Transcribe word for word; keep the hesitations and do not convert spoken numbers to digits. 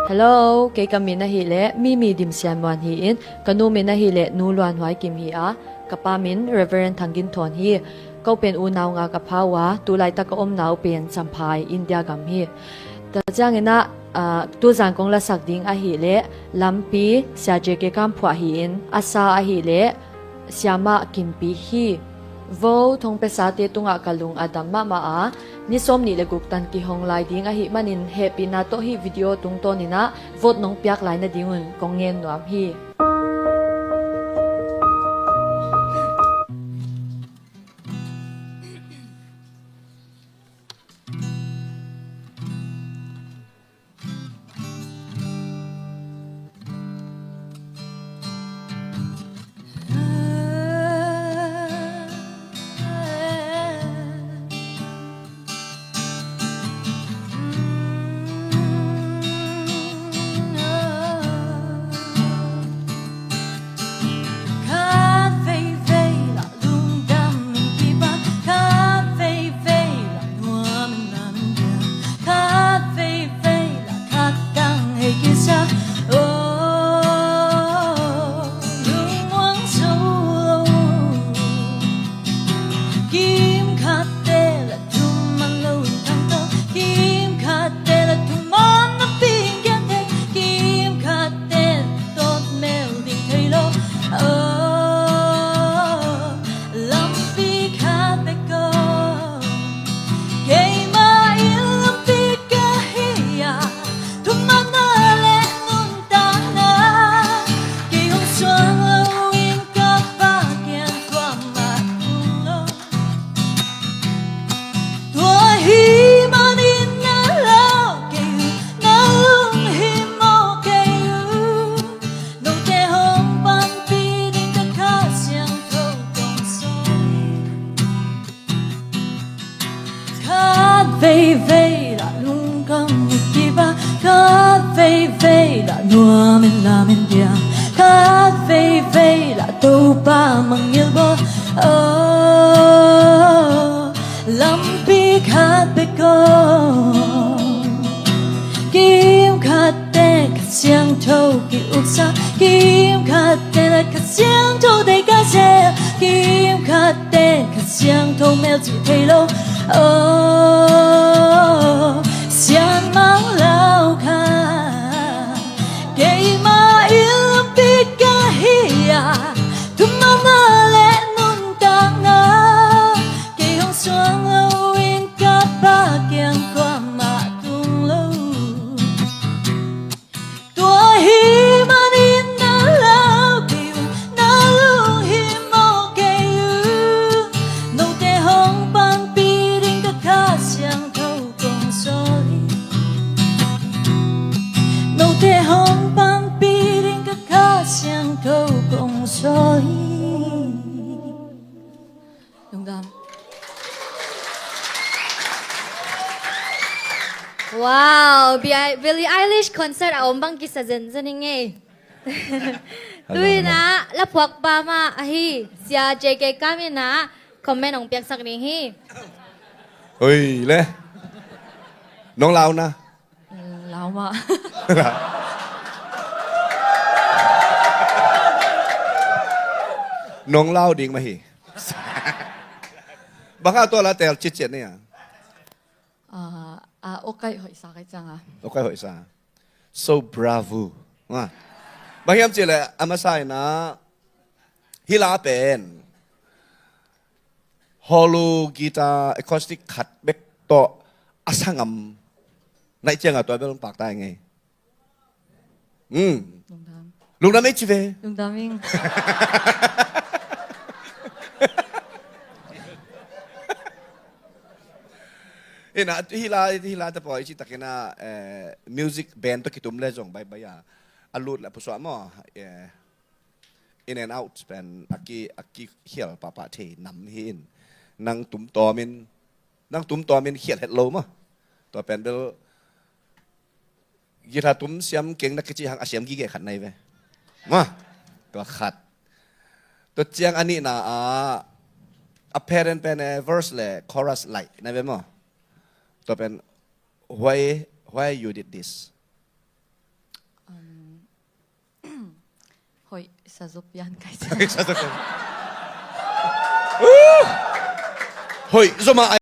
Hello, kei ka min ahih leh Mimi Dim Sian Muan hi-in, ka nu min ahih leh Nu Luan Huai Kim hi a, ka pa min Reverend Thang Gin Thawn hi. Ko pen unau nga ka pha uh a, tulaitak ka omna uh pen Champhai, India gam hi. Tua ciangin ah, ah, tuzan kong lasak ding ahih leh Lampi, Sia J K Kam Phuah hi-in, a sa ahih leh Siamah Kimpi hi. Vo thong piasate tungah ka lung a dam mahmah a, ni sawmnih le guk tan kihong lai ding ahih manin hehpihna tawh hih video tungtawnin ah vote nong piak lai nadingun kong ngen nuam hi. Khat veivei lah lungdam in kipak, khat veivei lah nuam in lam in diam, khat veivei lah khat dang hei kisa. Oh, lungmuang zo lo. Kim khat te lah thuman lo in thang to, kim khat te lah thuman na ping kian te, kim khat te tot mel ding thei lo. Oh, lampi khat bek ko. Keimah in lampi ka hi a, thumanna le nuntakna kei hong suang lo in ka Pa kiang kuamah tung lo. Tua hi manin na lau kei uh, na lunghimawh kei uh. Note hong panpih ding ka Kha Siangtho kong sawl hi. Khat veivei lah lungdam in kipak, khat veivei lah nuam in lam in diam, khat veivei lah Topa mangngilh bawl. Oh, lampi khat bek ko. Kim khat te Kha Siangtho ki-uksak, kim khat te Kha Siangtho deih ka seh, kim khat te Kha Siangtho melcih thei lo. Oh, Sianmang Lau kha. Keimah in lampi ka hi a, thumanna le nuntakna kei hong suang lo in ka Pa kiang kuamah tung lo. Tua hi manin na lau kei uh, na lunghimawh kei uh. Note hong panpih ding ka Kha Siangtho kong sawl hi. Note hong panpih ding ka Kha Siangtho kong sawl hi. Lungdam. Wow, Bi-, Billie Eilish concert a om bang kisa zenzen ing ei. Tu-in ah laphuak pa mah ahi Sia J K Kam in ah comment hong piaksak ding hi. Oi le. Nong lau na. Lau mah. Nong lau ding mah hi. Bang hang tua la teel citciat ni a? Ah, ah, aw kaih hoihsa kai ciang a. Aw kaih hoihsa. So bravo. Ah. Bang hiam cih leh a masa in ah hih la pen hollow guitar acoustic khat bek tawh a sa ngam na hih ciang a tua bel hong pakta ing ei. Hmm. Lungdam. Lungdam ei ci ve. Lungdam ing. Ina, hih la, hih la te pawh i cih takin ah, eh, music band tawh kitum le zong baibai a, a lut le a pusuah maw, eh, in and out pen a ki, a kikhial pahpah thei nam hi in. Nang tumtawm in, nang tumtawm in khial het lo maw. Tua pen bel guitar tum siam keng na kici hang a siam gige khat na hi ve. Maw. Tua khat. Tua ciang a nihna ah a pha den pen eh verse le chorus laih na hi ve maw. Tua pen why, why you did this? Hoih, sazup yan kai. Hoih zoma.